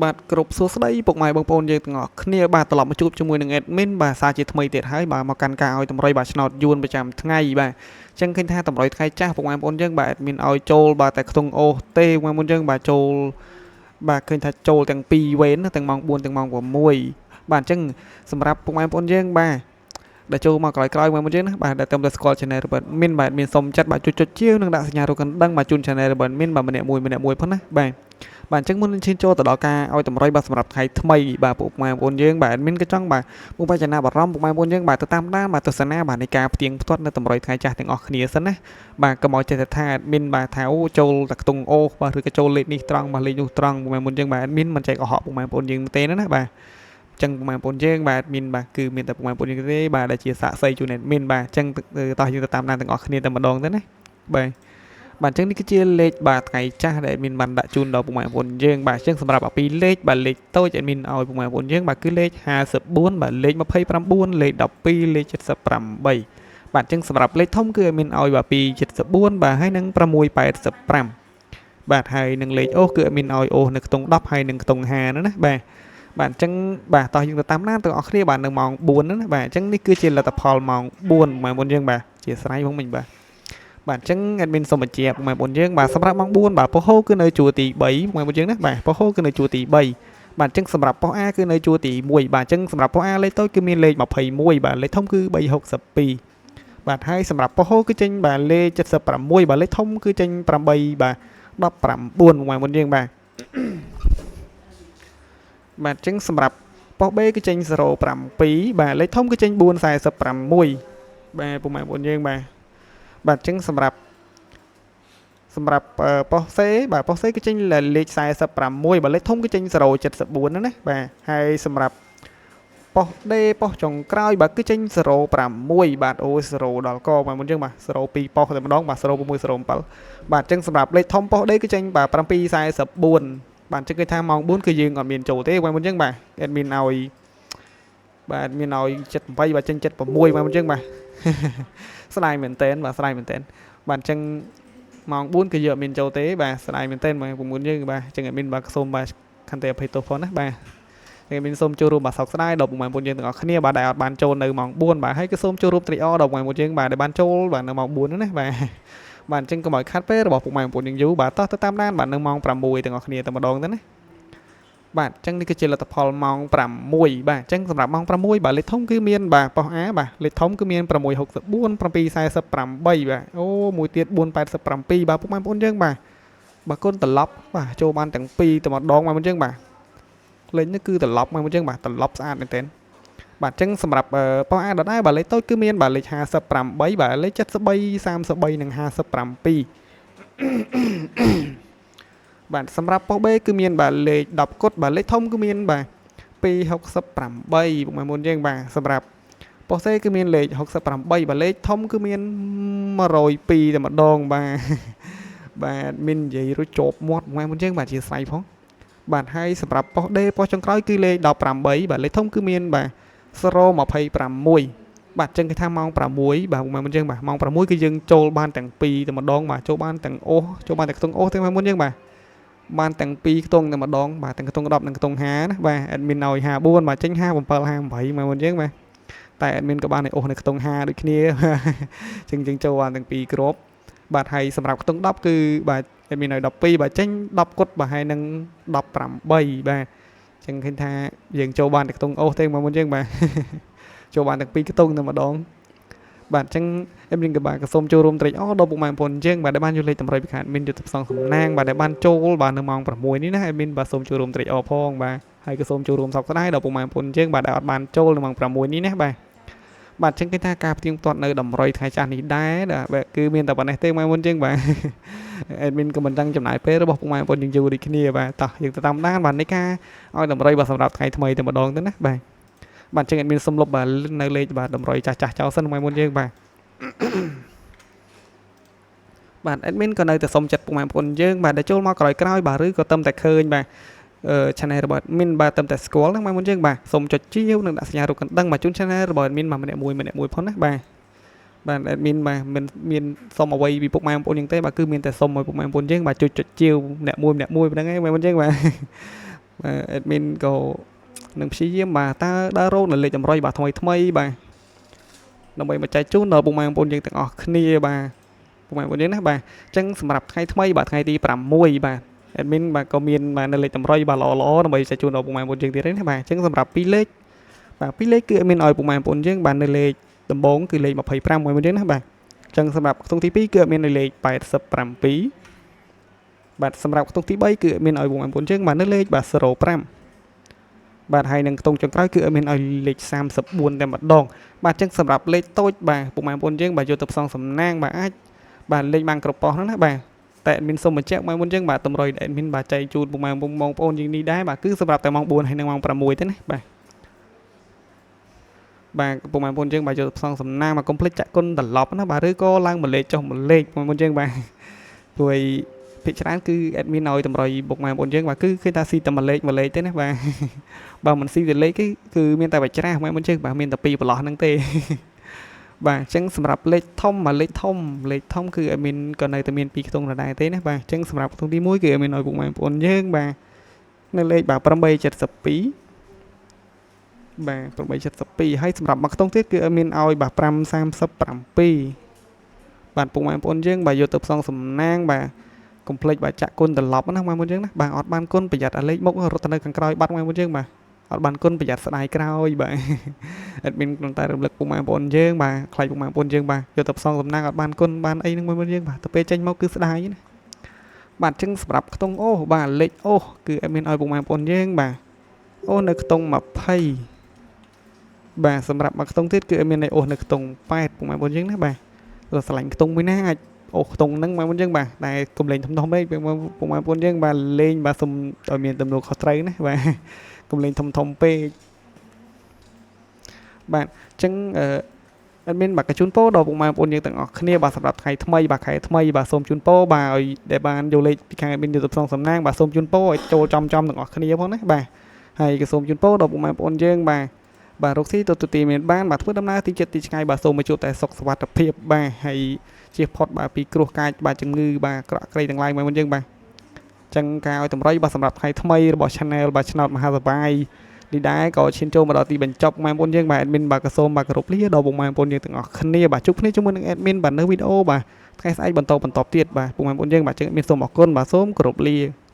បាទគ្រប់សួស្តីពុកម៉ែបងប្អូនយើងទាំងអស់គ្នាបាទត្រឡប់មកជួបជាមួយនឹង admin បាទសារជាថ្មីទៀតហើយបាទមកកាន់ការឲ្យតម្រុយបាទឆ្នោតយួនប្រចាំថ្ងៃបាទអញ្ចឹងឃើញថាតម្រុយថ្ងៃចាស់ពុកម៉ែបងប្អូនយើងបាទ admin ឲ្យចូលបាទតែខ្ទង់អូសទេពុកម៉ែបងប្អូនយើងបាទចូលបាទឃើញថាចូលទាំងពីរវេនទាំងម៉ោង4ទាំងម៉ោង6បាទអញ្ចឹងសម្រាប់ពុកម៉ែបងប្អូនយើងបាទដែលចូលមកក្រោយៗមកមុនយើងណាបាទដែលតែស្គាល់ channel របស់ admin បាទមានសុំចិត្តបាទជួយចុចជាវនិងដាក់សញ្ញារូបកណ្ដឹងបាទជូន channel របស់ admin បាទម្នាក់មួយម្នាក់មួយផងណាបាទបាទអញ្ចឹងមុននឹងឈានចូលទៅដល់ការឲ្យតម្រុយបាទសម្រាប់ថ្ងៃថ្មីបាទពុកម៉ែបងប្អូនយើងបាទ admin ក៏ចង់បាទពុកបច្ចនាបារម្ភពុកម៉ែបងប្អូនយើងបាទទៅតាមដានបាទទស្សនាបាទនៃការផ្ទៀងផ្ទាត់នៅតម្រុយថ្ងៃចាស់ទាំងអស់គ្នាសិនណាបាទកុំឲ្យចេះតែថា admin បាទថាអូចូលតែខ្ទង់អូបាទឬក៏ចូលលេខនេះត្រង់បាទលេខនោះត្រង់ពុកម៉ែបងប្អូនយើងបាទ admin មិនចែកកុហកពុកម៉ែបងប្អូនយើងទេណាបាទចឹងពុកម៉ែបងប្អូនយើងបាទមានបាទគឺមានតែពុកម៉ែបងប្អូនយើងទេបាទដែលជាសាក្សីជូន admin បាទអញ្ចឹងតោះយើងទៅតាមដានទាំងអស់គ្នាតែម្ដងទៅណាបាទបាទអញ្ចឹងនេះគឺជាលេខបាទថ្ងៃចាស់ដែល admin បានដាក់ជូនដល់ពុកម៉ែបងប្អូនយើងបាទអញ្ចឹងសម្រាប់អាពីរលេខបាទលេខតូច admin ឲ្យពុកម៉ែបងប្អូនយើងបាទគឺលេខ54បាទលេខ29លេខ12លេខ78បាទអញ្ចឹងសម្រាប់លេខធំគឺ admin ឲ្យបាទ274បាទហើយនិង685បាទហើយនឹងលេខអូសគឺ admin ឲ្យអូសនៅខ្ទង់10ហើយនិងខ្ទង់5ហ្នឹងណាបាទបាទអញ្ចឹងបាទតោះយើងទៅតាមដានទាំងអស់គ្នាបាទនៅម៉ោង4ហ្នឹងណាបាទអញ្ចឹងនេះគឺជាលទ្ធផលម៉ោង4ម៉ោង4យើងបាទជាស្រ័យផងមិញបាទបាទអញ្ចឹង admin សូមបញ្ជាក់ម៉ែបងប្អូនយើងបាទសម្រាប់ម៉ោង4បាទប៉ុស្តិ៍ហូគឺនៅជួរទី3ម៉ែបងប្អូនយើងណាបាទប៉ុស្តិ៍ហូគឺនៅជួរទី3បាទអញ្ចឹងសម្រាប់ប៉ុស្តិ៍ A គឺនៅជួរទី1បាទអញ្ចឹងសម្រាប់ប៉ុស្តិ៍ A លេខតូចគឺមានលេខ21បាទលេខធំគឺ362បាទហើយសម្រាប់ប៉ុស្តិ៍ហូគឺចេញបាទលេខ76បាទលេខធំគឺចេញ8បាទ19ម៉ែបងប្អូនយើងបាទបាទអញ្ចឹងសម្រាប់ប៉ុស្តិ៍ B គឺចេញ07បាទលេខធំគឺចេញ446បាទពុកម៉ែបងប្អូនយើងបាទបាទអញ្ចឹងសម្រាប់សម្រាប់ប៉ុស្តិ៍ C បាទប៉ុស្តិ៍ C គឺចេញលេខ46បាទលេខធំគឺចេញ074ហ្នឹងណាបាទហើយសម្រាប់ប៉ុស្តិ៍ D ប៉ុស្តិ៍ចុងក្រោយបាទគឺចេញ06បាទអូ0ដល់កបាទមុនយើងបាទ02ប៉ុស្តិ៍តែម្ដងបាទ06 07បាទអញ្ចឹងសម្រាប់លេខធំប៉ុស្តិ៍ D គឺចេញបាទ744បាទអញ្ចឹងគឺថាម៉ោង4គឺយើងអត់មានចូលទេបាទមុនយើងបាទ admin ឲ្យបាទ admin ឲ្យ78បាទចេញ76បាទមុនយើងបាទស្ដាយមែនតើបាទស្ដាយមែនតើបាទអញ្ចឹងម៉ោង4គឺយើងអត់មានចូលទេបាទស្ដាយមែនតើបាទ9យើងបាទអញ្ចឹង admin បាទសូមបាទខន្តីអភ័យទោសផងណាបាទ admin សូមចូលរួមបាទសោកស្ដាយដល់ពុកម៉ែបងប្អូនយើងទាំងអស់គ្នាបាទដែលអត់បានចូលនៅម៉ោង4បាទហើយក៏សូមចូលរួមត្រេកអរដល់ពុកម៉ែបងប្អូនយើងបាទដែលបានចូលបាទនៅម៉ោង4ហ្នឹងណាបាទបាទអញ្ចឹងកុំឲ្យខាត់ពេលរបស់ពុកម៉ែបងប្អូនយើងយូរបាទតោះទៅតាមដានបាទនៅម៉ោង6ទាំងអស់គ្នាតែម្ដងទៅណាបាទអញ្ចឹងនេះគឺជាលទ្ធផលម៉ោង6បាទអញ្ចឹងសម្រាប់ម៉ោង6បាទលេខធំគឺមានបាទប៉ុស្តិ៍ A បាទលេខធំគឺមាន664 748បាទអូមួយទៀត487បាទពុកម៉ែបងប្អូនយើងបាទបាទគុណត្រឡប់បាទចូលបានទាំងពីរតែម្ដងមកអញ្ចឹងបាទលេខនេះគឺត្រឡប់មកអញ្ចឹងបាទត្រឡប់ស្អាតមែនទែនបាទអញ្ចឹងសម្រាប់ប៉ុស្តិ៍ A ដដែលបាទលេខតូចគឺមានបាទលេខ58បាទលេខ73 33និង57បាទសម្រាប់ប៉ុស្តិ៍ B គឺមានបាទលេខ10គត់បាទលេខធំគឺមានបាទ268ពុកម៉ែមុនយើងបាទសម្រាប់ប៉ុស្តិ៍ C គឺមានលេខ68បាទលេខធំគឺមាន102តែម្ដងបាទបាទមាននិយាយរួចជាប់មាត់ម៉ែមុនយើងបាទជាស្រ័យផងបាទហើយសម្រាប់ប៉ុស្តិ៍ D ប៉ុស្តិ៍ចុងក្រោយគឺលេខ18បាទលេខធំគឺមានបាទ026បាទចឹងគេថាម៉ោង6បាទម៉ែមុនយើងបាទម៉ោង6គឺយើងចូលបានទាំងពីរតែម្ដងបាទចូលបានទាំងអូសចូលបានទាំងខ្ទង់អូសទាំងម៉ែមុនយើងបាទបានទាំងពីរខ្ទង់តែម្ដងបាទទាំងខ្ទង់10និងខ្ទង់5ណាបាទ admin ឲ្យ54បាទចេញ57 58ម៉ែមុនយើងបាទតែ admin ក៏បានឲ្យអូសនៅខ្ទង់5ដូចគ្នាចឹងយើងចូលបានទាំងពីរគ្រាប់បាទហើយសម្រាប់ខ្ទង់10គឺបាទ admin ឲ្យ12បាទចេញ10គត់បាទហើយនឹង18បាទចឹងឃើញថាយើងចូលបានតែខ្ទង់អូសទេមកមុនយើងបាទចូលបានទាំងពីរខ្ទង់តែម្ដងបាទអញ្ចឹង admin ក៏បាទក៏សូមចូលរួមត្រេកអរដល់ពុកម៉ែបងប្អូនយើងបាទដែលបានយកលេខតម្រុយពីខាង admin យុទ្ធផ្សងសំណាងបាទដែលបានចូលបាទនៅម៉ោង6នេះណា admin បាទសូមចូលរួមត្រេកអរផងបាទហើយក៏សូមចូលរួមសោកស្ដាយដល់ពុកម៉ែបងប្អូនយើងបាទដែលអត់បានចូលនៅម៉ោង6នេះណាបាទបាទអញ្ចឹងគេថាការផ្ទៀងផ្ទាត់នៅតម្រុយថ្ងៃចាស់នេះដែរបាទគឺមានតែប៉ុណ្ណេះទេម៉ែមុនយើងបាទ admin ក៏មិនចង់ចំណាយពេលរបស់ពុកម៉ែបងប្អូនយើងយូរដូចគ្នាបាទតោះយើងទៅតាមដានបាទនៃការឲ្យតម្រុយបាទសម្រាប់ថ្ងៃថ្មីតែម្ដងទៅណាបាទបាទអញ្ចឹង admin សុំលុបបាទនៅលេខបាទតម្រុយចាស់ចាស់ចោលសិនម៉ែមុនយើងបាទបាទ admin ក៏នៅតែសុំចិត្តពុកម៉ែបងប្អូនយើងបាទដែលចូលមកក្រោយក្រោយបាទឬក៏តំតែឃើញបាទអឺ channel របស់ admin បាទតំតែស្គាល់ហ្នឹងម៉ែមុនយើងបាទសូមចុចជាវនិងដាក់សញ្ញារូបកណ្ដឹងបាទជូន channel របស់ admin មកម្នាក់មួយម្នាក់មួយផងណាបាទបាទ admin បាទមិនមានសុំអ្វីពីពុកម៉ែបងប្អូនយើងទេបាទគឺមានតែសុំឲ្យពុកម៉ែបងប្អូនយើងបាទជួយចុចជាវម្នាក់មួយម្នាក់មួយប៉ុណ្្នឹងឯងម៉ែបងយើងបាទ បាទ admin ក៏នឹងព្យាយាមបាទតើដើររកនៅលេខតម្រុយបាទថ្មីថ្មីបាទដើម្បីមកចែកជូនដល់ពុកម៉ែបងប្អូនយើងទាំងអស់គ្នាបាទពុកម៉ែបងប្អូនយើងណាបាទអញ្ចឹងសម្រាប់ថ្ងៃថ្មីបាទថ្ងៃទី6បាទ admin បាទក៏មានបាទនៅលេខតម្រុយបាទល្អល្អដើម្បីចែកជូនដល់ពុកម៉ែបងប្អូនយើងទៀតណាបាទអញ្ចឹងសម្រាប់2លេខបាទ2លេខគឺ admin ឲ្យពុកម៉ែបងប្អូនយើងបាទនៅលេខដំបូងគឺលេខ25មួយយើងណាបាទអញ្ចឹងសម្រាប់ខ្ទង់ទី2គឺ admin នៅលេខ87បាទសម្រាប់ខ្ទង់ទី3គឺ admin ឲ្យពុកម៉ែបងប្អូនយើងបាទនៅលេខបាទ05បាទហើយនឹងខ្ទង់ចុងក្រោយគឺ admin ឲ្យលេខ34តែម្ដងបាទអញ្ចឹងសម្រាប់លេខតូចបាទពុកម៉ែបងប្អូនយើងបាទយកទៅផ្សងសំណាងបាទអាចបាទលេខបានគ្រប់ប៉ុស្តិ៍ហ្នឹងណាបាទតែ admin សូមបញ្ជាក់មកមុនយើងបាទតម្រុយ admin បាទចែកជូនពុកម៉ែបងប្អូនយើងនេះដែរបាទគឺសម្រាប់តែម៉ោង4ហើយនិងម៉ោង6ទេណាបាទបាទពុកម៉ែបងប្អូនយើងបាទយកផ្សងសំណាងមកកុំភ្លេចចាក់គុណត្រឡប់ណាបាទឬក៏ឡើងមួយលេខចុះមួយលេខបងប្អូនយើងបាទព្រោះភាគច្រើនគឺ admin ឲ្យតម្រុយពុកម៉ែបងប្អូនយើងបាទគឺឃើញថាស៊ីតែមួយលេខមួយលេខទេណាបាទបើមិនស៊ីតែលេខគឺមានតែបច្រាស់ម៉ែបងប្អូនយើងបាទមានតែពីរប្រឡោះហ្នឹងទេបាទអញ្ចឹងសម្រាប់លេខធំមកលេខធំលេខធំគឺ admin ក៏នៅតែមានពីរខ្ទង់ដដែលទេណាបាទអញ្ចឹងសម្រាប់ខ្ទង់ទី1គឺ admin ឲ្យពុកម៉ែបងប្អូនយើងបាទនៅលេខបាទ872បាទ872ហើយសម្រាប់មួយខ្ទង់ទៀតគឺ admin ឲ្យបាទ537បាទពុកម៉ែបងប្អូនយើងបាទយកទៅផ្សងសំណាងបាទកុំភ្លេចបាទចាក់គុណត្រឡប់ណាបងប្អូនយើងណាបាទអត់បានគុណប្រយ័ត្នអាលេខមុខរត់ទៅនៅខាងក្រោយបាត់បងប្អូនយើងបាទអត់បានគុណប្រយ័ត្នស្ដាយក្រោយបាទ admin គ្រាន់តែរំលឹកពុកម៉ែបងប្អូនយើងបាទខ្លាចពុកម៉ែបងប្អូនយើងបាទយកទៅផ្សងសំណាងអត់បានគុណបានអីហ្នឹងបងប្អូនយើងបាទទៅពេលចេញមកគឺស្ដាយណាបាទអញ្ចឹងសម្រាប់ខ្ទង់អូបាទលេខអូគឺ admin ឲ្យពុកម៉ែបងប្អូនយើងបាទអូនៅខ្ទង់20បាទសម្រាប់មួយខ្ទង់ទៀតគឺ admin ឲ្យអូនៅខ្ទង់8ពុកម៉ែបងប្អូនយើងណាបាទបើស្រឡាញ់ខ្ទង់មួយណាអាចអូខ្ទង់ហ្នឹងបងប្អូនយើងបាទតែកុំលេងធំធំពេកពុកម៉ែបងប្អូនយើងបាទលេងបាទសុំឲ្យមានទំនួលខុសត្រូវណាបាទកុំលេងធំធំពេកបាទអញ្ចឹងអឺ admin បាទក៏ជូនពរដល់ពុកម៉ែបងប្អូនយើងទាំងអស់គ្នាបាទសម្រាប់ថ្ងៃថ្មីបាទខែថ្មីបាទសូមជូនពរបាទឲ្យដែលបានយកលេខពីខាង admin យកទៅផ្សងសំណាងបាទសូមជូនពរឲ្យចូលចំចំទាំងអស់គ្នាផងណាបាទហើយក៏សូមជូនពរដល់ពុកម៉ែបងប្អូនយើងបាទបាទរកស៊ីទៅទីមានបានបាទធ្វើដំណើរទីចិត្តទីឆ្ងាយបាទសូមមកជួបតែសុខសុវត្ថិភាពបាទហើយជៀសផុតបាទពីគ្រោះកាចបាទជំងឺបាទក្រក់ក្រីទាំងឡាយមកមុនយើងបាទចឹងការឲ្យតម្រុយបាទសម្រាប់ថ្ងៃថ្មីរបស់ Channel បាទឆ្នោតមហាសបាយនេះដែរក៏ឈានចូលមកដល់ទីបញ្ចប់ម៉ែបងប្អូនយើងបាទ admin បាទក៏សូមបាទគោរពលាដល់ពុកម៉ែបងប្អូនយើងទាំងអស់គ្នាបាទជួបគ្នាជាមួយនឹង admin បាទនៅវីដេអូបាទថ្ងៃស្អែកបន្តបន្តទៀតបាទពុកម៉ែបងប្អូនយើងបាទចឹង admin សូមអរគុណបាទសូមគោរពលា។